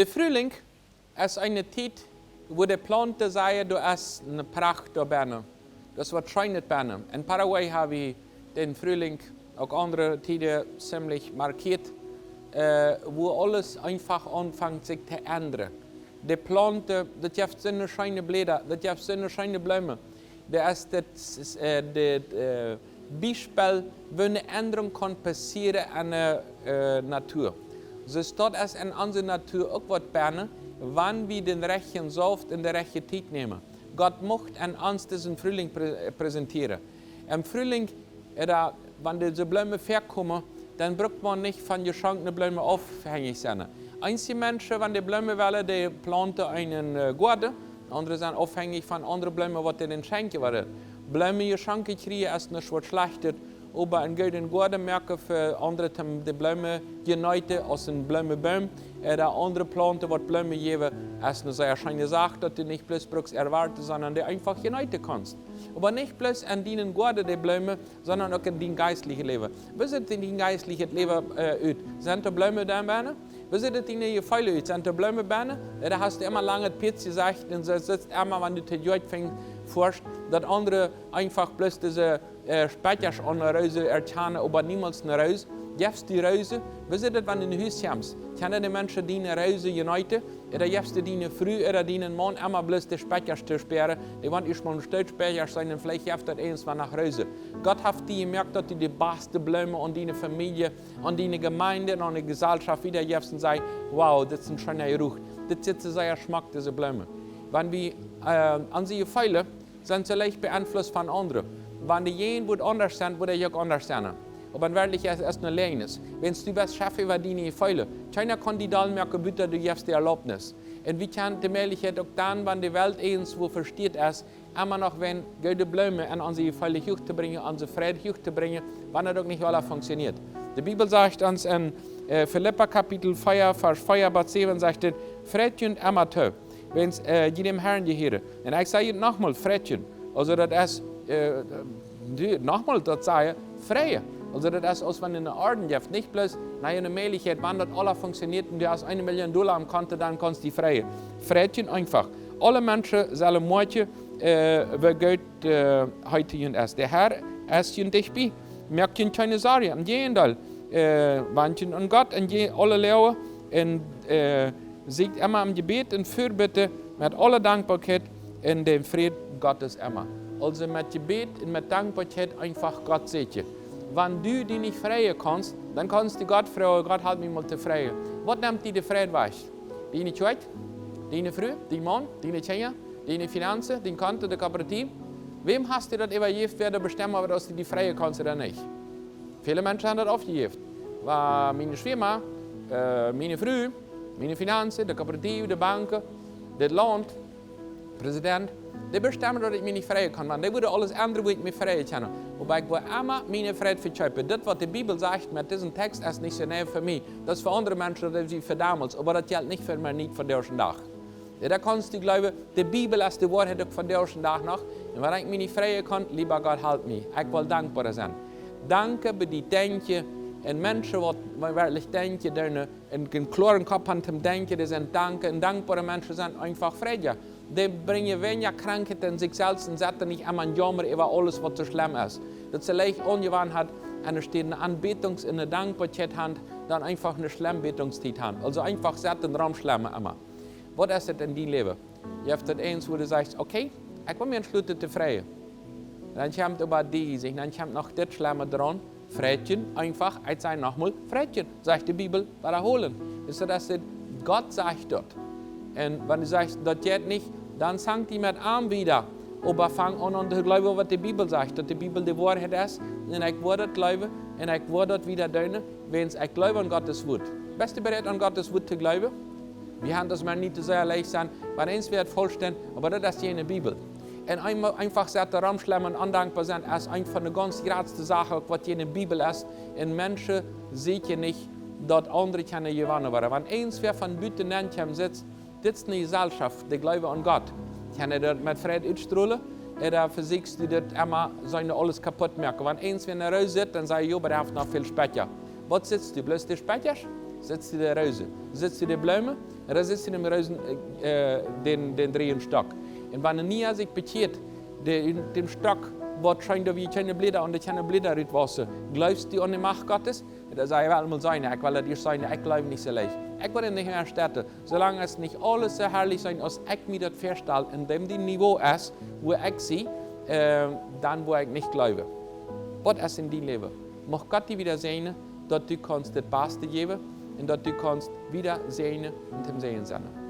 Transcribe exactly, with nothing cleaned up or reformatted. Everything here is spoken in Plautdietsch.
De Frühling es eene Tiet, wua de Plaunten sajen, doa es eene Pracht doa bennen. Daut es waut Scheenet bennen. En Paraguay hab wie dän Frühling, uk aundre Tieden, ziemlich markieet, äh, wua aules eefach aunfangt sikj to endren. De Plaunten, daut jeft soone scheene Bläda, daut jeft soone scheene Bloomen. Daut es daut, äh, daut, äh, Biespel, woo eene Endrunk kaun passieren aun de, äh, Natua. Soo daut es en onse Natua uk waut bennen, wan wie dän rajchten Sauft en de rajchte Tiet nämen. Gott mucht en ons disen Frühling prä-, präsentieren. Em Frühling, äh, doa, wan dise Bloomen väakomen, dan brukt maun nich von jeschonkne Bloomen aufhänjich sennen. Eenje Menschen, wan dee Bloomen wellen, dee plaunten eenen, äh, Goaden. Aundre sent aufhänjich von aundre Bloomen, waut dee dän schenkjen woaren. Bloomen jeschonken kjrieen es nuscht waut Schlajchtet, oba een gooden Goaden moaken fa aundre, om de Bloomen jeneeten aus een Bloomenboom. Äh, doa aundre Plaunten waut Bloomen jäwen, es eene sea scheene Sach, daut du nich bloos brukst erwoaten, sonda dee eefach jeneeten kaust. Oba nich bloos en dienen Goaden, dee Bloomen, sonda uk en dien jeistlichet Läwen. Woo sitt dien jeistlichet Läwen, äh, ut? Sent doa Bloomen doa bennen? Woo sitt diene Jefeelen ut? Sent doa Bloomen bennen? Ooda hast du emma lang daut Pieet jesajcht un soo sittst emma, wan du to Joakj fängst, forscht, daut aundre eefach bloos dise, äh, Spetjes aun eene Roos erkjanen, oba niemols eene Roos? Jefst du Roosen? Woo sitt daut, wan du no Hus kjemst? Kjennen de Menschen diene Roosen jeneeten? Ooda jefst du diene Fru ooda dienen Maun emma bloos de Spetjes to spären? Dee woaren ieescht mol een Stoot Spetjes seenen un veleicht jeft daut irjentwan noch Roosen. Gott haft die jemoakt, daut du de baste Bloomen aun diene Famielje, aun diene Jemeent un aun de Jeselschoft wiedajefst un sajchst: "Wow, dit es een scheena Jeruch. Dit sitt sea schmock, dise Bloomen." Wan wie, äh, onse Jefeelen sent soo leicht beeinflusst von aundre. Wan dee jeen waut aundasch sent, woat ekj uk aundasch sennen. Oba en Werkjlichkjeit es, es daut eene Läajen. Wan du best Chef äwa diene Jefeelen, kjeena kaun die doll moaken, buta du jefst de Erlaubnis. Un wie kjennen de Mäajlichkjeit uk dan, wan de Welt irjentwua vesteet es, emma noch wan goode Bloomen aun onse Jefeelen huach to brinjen, onse Freid huach to brinjen, wan daut uk nich aula funktioniet. De Bibel sajcht ons en, äh, Filippa Kapitel vea, Varsch vea bat säwen, sajcht et: "Freit junt emma too, wan, äh, jie däm Herrn jehieren." Un ekj saj et nochmol: freit junt. Aulsoo daut es, äh, du, nochmol daut sajen, freien. Aulsoo daut es, aus wan du eene Orden jefst, nich bloos, na, eene Mäajlichkjeit, wan daut aula funktioniet un du hast eene Million Dolla aum Konto, dan kaust du die freien. Freit junt eefach. Aule Menschen sellen moakjen, äh, woo goot, äh, hee to junt es. De Herr es junt dicht bie. Moakt junt kjeene Sorjen. Em Jäajendeel, äh, want junt aun Gott en je-, aule Loagen un, äh, sieekjt emma em Jebäd un Fürbitte met aule Dankboakjeit un dän Fräd Gottes emma. Aulsoo met Jebäd un met Dankboakjeit eefach Gott säkjen. Wan du die nich freien kaust, dan kaust du Gott froagen: "Gott, halp mie mol to freien." Waut nemt die de Freid wajch? Diene Kjoakj? Diene Fru? Dien Maun? Diene Kjinja? Diene Finanzen? Dien Konto? De Kooperativ? Wäm hast du daut äwajäft, wäa doa bestemmen woat, aus du die freien kaust ooda nich? Väle Menschen haben daut aufjejäft. Wua miene Schwiema, äh, miene Fru, miene Finanzen, de Kooperativ, de Banken, dit Launt, Präsident, dee bestemmen, daut ekj mie nich freien kaun. Wan dee wudden aules endren, wudd ekj mie freien kjennen. Oba ekj wudd emma miene Freid vekjeepen. Daut, waut de Bibel sajcht met disen Tekst, es nich soo neu fa mie. Daut es fa aundre Menschen, daut es fa domols. Oba daut jelt nich fa mie, nich fa disen Dach. Jo, daut kaust du jleewen, de Bibel es de Woarheit uk vondoag dän Dach noch. Un wan ekj mie nich freien kaun, leewa Gott, halp mie. Ekj well dankboa sennen. Danken bie die denkjen. Un Menschen, waut werkjlich denkjen, dee eenen, eenen kloaren Kopp haben toom denkjen, dee sent danken. Un dankboare Menschen sent eefach freier. Dee brinjen weinja Krankheit en sikj selfst un setten nich emma en Jaumren äwa aules, waut soo schlemm es. Daut see leicht aunjewant haben, enne Städ eene Aunbädungs-, eene Dankboakjeit haben, dan eefach eene Schlemmbädungstiet haben. Aulsoo eefach setten un romschlemmen emma. Waut es et en dien Läwen? Jeft et eent, wua du sajchst: "Okay, ekj well mie entschluten to freien." Dan kjemt äwa die, sajchst, dan kjemt noch dit Schlemme doaraun. Freit junt eefach, ekj saj nochmol, freit junt, sajcht de Bibel, wadahoolen. Es daut, daut sajcht Gott, sajcht daut. Un wan du sajchst, daut jeit nich, dan fang die met am wieda. Oba fang aun, aun to jleewen, waut de Bibel sajcht, daut de Bibel de Woarheit es. Un ekj woa daut jleewen, un ekj woa daut wieda doonen, wiels ekj jleew aun Gottes Wuat. Best du bereit, aun Gottes Wuat to jleewen? Wie haben daut mau nich soo leicht sennen, wan eent woat faulsch sennen, oba daut es jene Bibel. Un eem-, eefach setten, romschlemmen un ondankboa sennen es eent von de gaunz jratste Sachen, uk waut jene Bibel es. Un Menschen seenen nich, daut aundre kjennen jewonnen woaren. Wan eent wäa von buten nenn kjemt, sitt, dit es eene Jeselschoft, dee jleewen aun Gott. Kaun hee daut met Freid utstrolen? Ooda vesieekjst du daut emma, soo aules kaputt moaken? Wan eent wäa enne Roos sitt, dan saj: "Jo, oba dee haft noch väl Spetjes." Waut sittst du? Bloos de Spetjes? Sittst du de Roosen? Sittst du de Bloomen? Resist dem Rosen, äh, den, den dreejen Stock. Un wan eena sikj bekjieet, de, däm Stock, waut scheen doa wie kjeene Bläda, un doa kjeene Bläda rut wausen, jleefst du aun de Macht Gottes? Daut saj wie emol sennen, ekj well daut ieescht sennen, ekj jleew nich soo leicht. Ekj woa nich mea stäten, soo lang es nich aules soo harlich sennen, aus ekj mie daut väastal, en däm dien Niveau es, wua ekj sie, äh, dan woa ekj nich jleewen. Waut es en dien Läwen? Mucht Gott die wieda säajnen, daut du kaust daut Baste jäwen un daut du kaust wieda säajnen un toom Säajen sennen.